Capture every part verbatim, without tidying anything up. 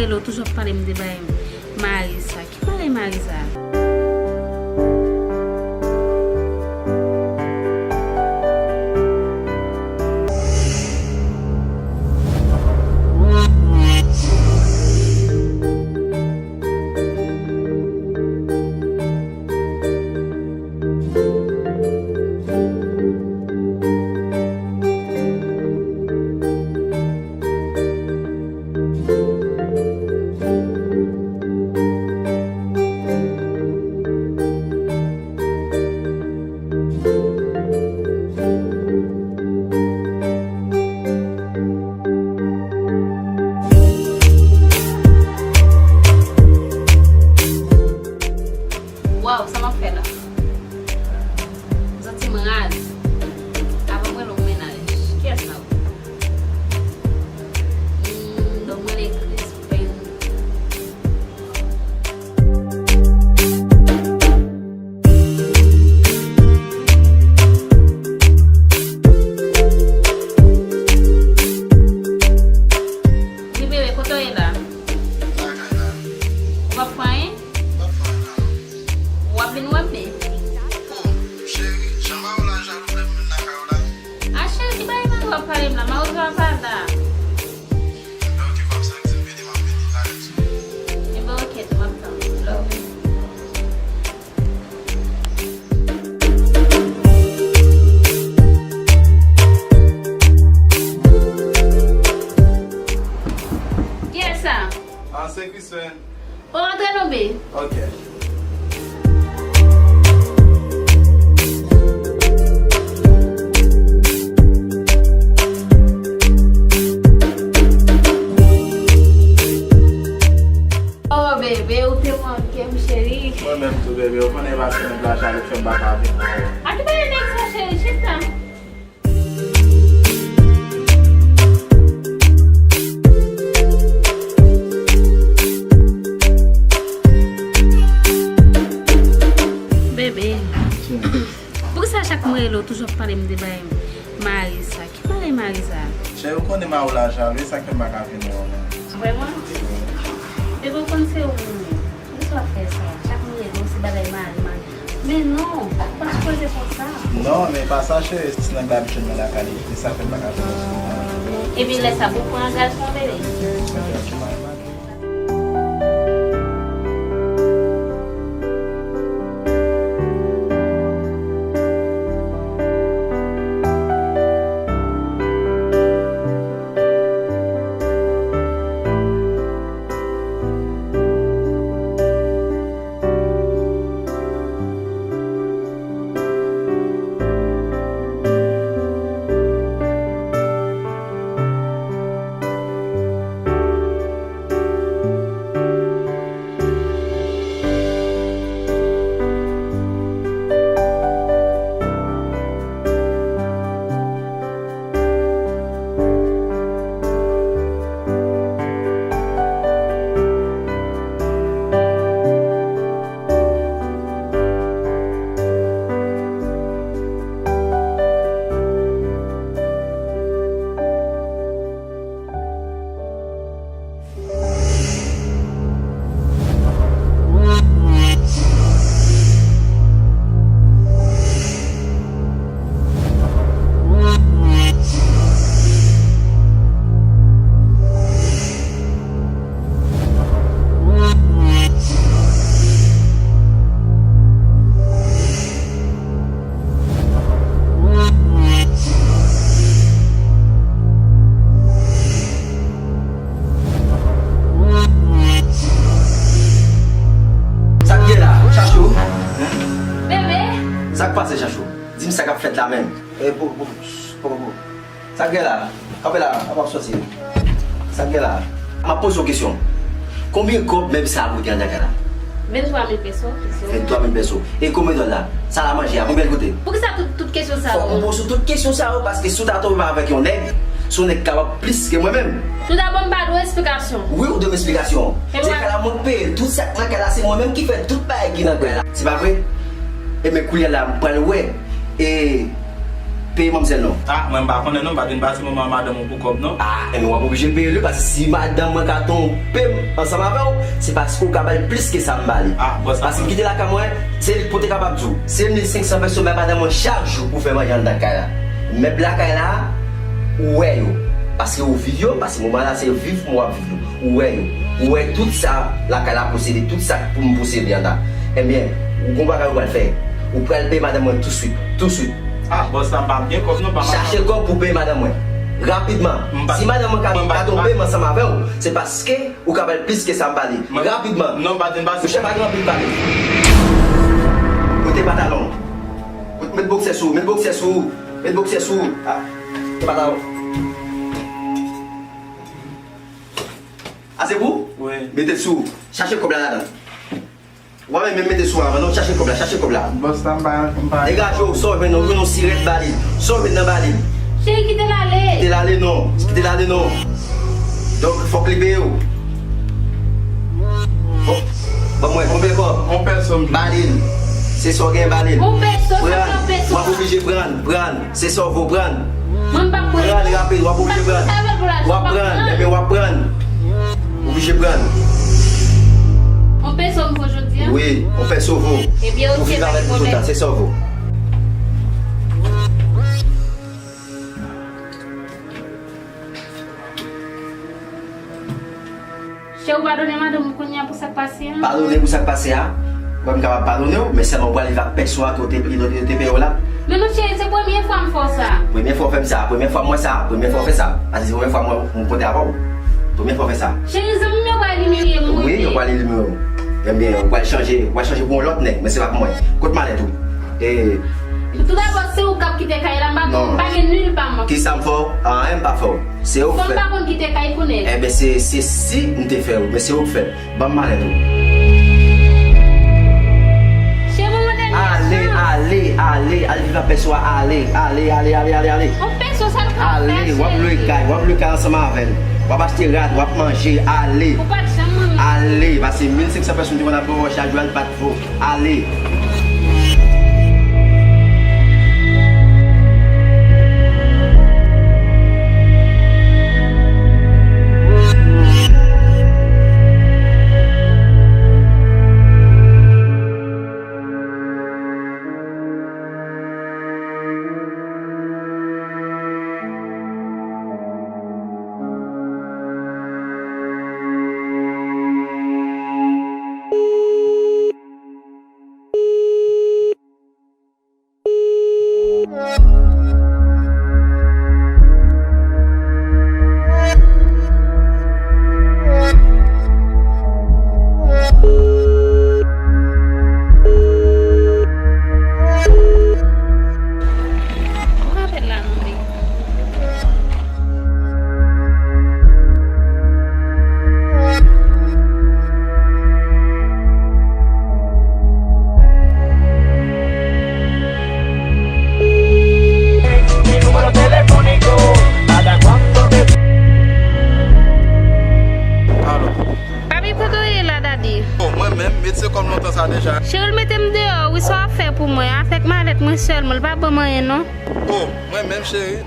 Relo toujou ap pale m de bagay Marisa. Ki bagay Marisa? Waw, sa m ap fè la? M santi m raz. Avan m rele yon mennaj. Kiyès la? Hmm, donk mwen rele Crispin. Wi, bebe, kote w ye la? Lakay la. Ou p ap fè anyen? M p ap fè anyen la, non. W ap vin wè m, bebe? Oh, cheri, jan mari w la jalou lè m vin lakay ou la. A, cheri, ki bagay mari w ap pale m la? Mari w pa la. Enben, oke, pa p sa, di m vini, m ap vini. Alèz. Enben, oke, tou, m ap tann ou. Love you. Kiyès sa? Ah, se Christian. O, antre non, be. Ok. Oh, bebe, ou te manke m, cheri. Mwen menm tou, bebe. Ou konnen e paske nèg la jalou k fè m pa ka vin wè w. A ki bagay nèg sa, cheri? Chita. Bebe, poukisa chak mwen rele w toujou ap pale m de bagay Marisa? Ki bagay Marisa? Cheri, ou konnen mari w la jalou, e sa k fè m pa ka vin wè w menm. Vrèman? Bebe, ou konn se ou menm. Poukisa w ap fè sa? Chak mwen rele w, se bagay mari, mari. Men non, ou pa sipoze fè sa. Non, men pa sa, cheri, ti nèg la ap jwenn mwen lakay li, se sa k fè m pa ka fè anyen. Epi lè sa, pou pran gason, bebe. Sa k gen la, Chachou? Bebe! Sa k pase, Chachou? Di m sa k ap fèt la menm. E, pou, pou, pou, pou. Sa k gen la? Kanpe la, apa w soti? Sa k gen la? M ap poze w kesyon. Konbyen kòb mèb sa a koute anndan kay la? Venntwa mil peso, peso. Venntwa mil peso. E konbyen dòla? Sa la manje a, konbyen l koute? Poukisa tout, tout kesyon sa yo? Fòk m poze w tout kesyon sa yo, paske si w ta tonbe avèk yon nèg, se yon nèg kapab plis ke mwen menm. Tout dabò, m pa dwe esplikasyon. Wi, ou dwe m esplikasyon. Se kay la mwen k peye l. Tout sa k nan kay la, se mwen menm ki fè tout bagay ki nan kay la. Se pa vre? Ebyen, kounye a la, m pral wè. E Peye manmzèl non. Ah, mwen m pa konnen non, m pa t vin pase moman madanm ou pou kòb non. Ah, enben w ap oblije peye l wi, paske si madanm mwen ka twonpe m ansanm avè w, se paske w ka ba l plis ke sa m ba li. Ah, bòs la. Paske m kite lakay mwen, se li k pou te kapab di w. Se mil senk san pèso bay madanm mwen chak jou pou fè manje anndan kay la. Mèb lakay la, ou wè yo. Paske ou viv yo, paske moman la se viv mwen w ap viv yo. Ou wè yo. Ou wè tout sa lakay la posede, tout sa pou m posede anndan. Enben, ou gon bagay ou pral fè. Ou pral peye madanm mwen touswit, touswit. Ah, bòs la, m pa gen kòb non, pa madanm. Chache kòb pou peye madanm mwen. Rapidman. Si madanm mwen ka, ka twonpe m ansanm avè w, se paske ou ka ba l plis ke sa m ba li. Rapidman. Non, m pa t vin pase. Monchè, pa gen anpil pale. Pote pantalon. Met bòksè sou ou, met bòksè sou ou, met bòksè sou ou. Ah, pote pantalon. Ase pou? Wi. Mete l sou ou. Chache kòb la ladan. W ap menm mete sou avan non, chache kòb la, chache kòb la. Bòs la, m pa, m pa. Degaje w, sa w jwenn nan, jwenn yon sirèt ba li. Sa w jwenn nan ba li. Cheri, kite l ale. Kite l ale non, kite l ale non. Donk, fòk li peye w. Bon, ban mwen, konbyen kòb? Yon pèso m. Ba li l. Se sa w gen, ba li l. Yon pèso, se yon pèso. Pran, w ap oblije pran, pran. Se sa w vo pran. Mwen m p ap pran. Pran rapid, w ap oblije pran. W ap pran, ebyen w ap pran. Oblije pran. On pèso m vo jodi a? Wi, on pèso vo. Ebyen, ok, pa gen pwoblèm. Pou viv avè l pou toutan, se sa w vo. Cheri, ou padone madanm ou kounye a pou sa k pase a? Padone pou sa k pase a? Mwen m kapab padone w, men sèlman w pral viv ak pèso a ke w te, yo te peye w la. Men non, cheri, se premye fwa m fè w sa. Premye fwa w fè m sa, premye fwa m wè sa, premye fwa w fè sa. Paske se premye fwa m wè m kontre avè w. Premye fwa w fè sa. Cheri, zanmi m yo pral imilye m, wi, wi, yo pral imilye w. Ebyen, ou pral chanje, ou pral chanje pou yon lòt nèg, men se pa pou mwen. Kot malèt ou? E. Toudabò, se ou k ap kite kay la, m pa gen, m pa gen nil pa m. Kisa m fè w? Anyen m pa fè w. Se ou k fè. Fò m pa konn kite kay pou nèg. Enben, se, se si m te fè w, men se ou k fè. Ban m malèt ou. Cheri, ban mwen dènye chans. Ale, ale, ale, al viv ak pèso a, ale, ale, ale, ale, ale, ale. On pèso sa l ka fè, cheri. Ale, w ap lwe kay, w ap lwe kay ansanm avè l. W ap achte rad, w ap manje, ale. Ou pa t janm manyen. Ale, pase mil senk san pèso m te konn ap ba w chak jou a, l pa t vo. Ale. Alo. Papi, kote w ye la, dadi? Oh, mwen menm, met se kòm lontan sa deja. Cheri, l mete m deyò, wi, sa w ap fè pou mwen? Avèk malèt mwen sèlman, l pa ban m anyen, non. Oh, mwen menm, cheri.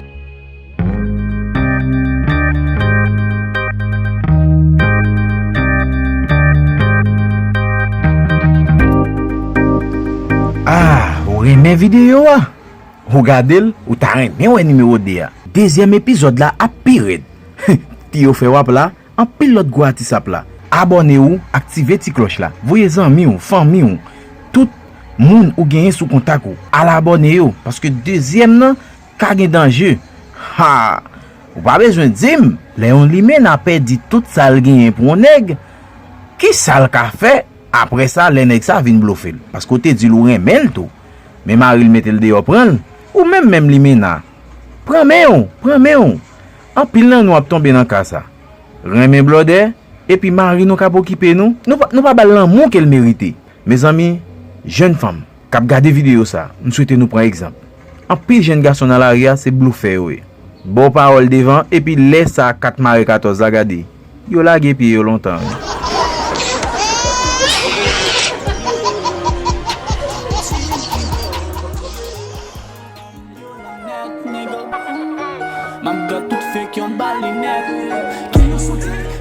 Ah, ou renmen videyo a? Ou gade l, ou ta renmen wè nimewo de a. Dezyèm epizòd la ap pi rèd. Ti yo fè w ap la, anpil lòt gwo atis ap la. Abòne w, aktive ti klòch la. Voye zanmi w, fanmi w, tout moun ou genyen sou kontak ou. Al abòne yo, paske dezyèm nan ka gen danje. Ha! Ou pa bezwen di m, lè yon limena pèdi tout sa l genyen pou yon nèg, ki sa l ka fè apre sa lè nèg sa vin blofe l? Paske w te di l ou renmen l tou. Men mari l mete l deyò pran l. Ou menm menm limena. Pran men w, pran men w. Anpil nan nou ap tonbe nan ka sa. Renmen blòdè, epi mari nou k ap okipe nou, nou pa, nou pa ba l lanmou ke l merite. Mezanmi, jèn fanm k ap gade videyo sa, m swete nou pran egzanp. Anpil jèn gason nan lari a se blofè yo ye. Ba w pawòl devan, epi lè sa kat mare katòz la gade, yo lage pye yo lontan wi. M ap gad tout fake yon bal li nèt. Ki yo soti?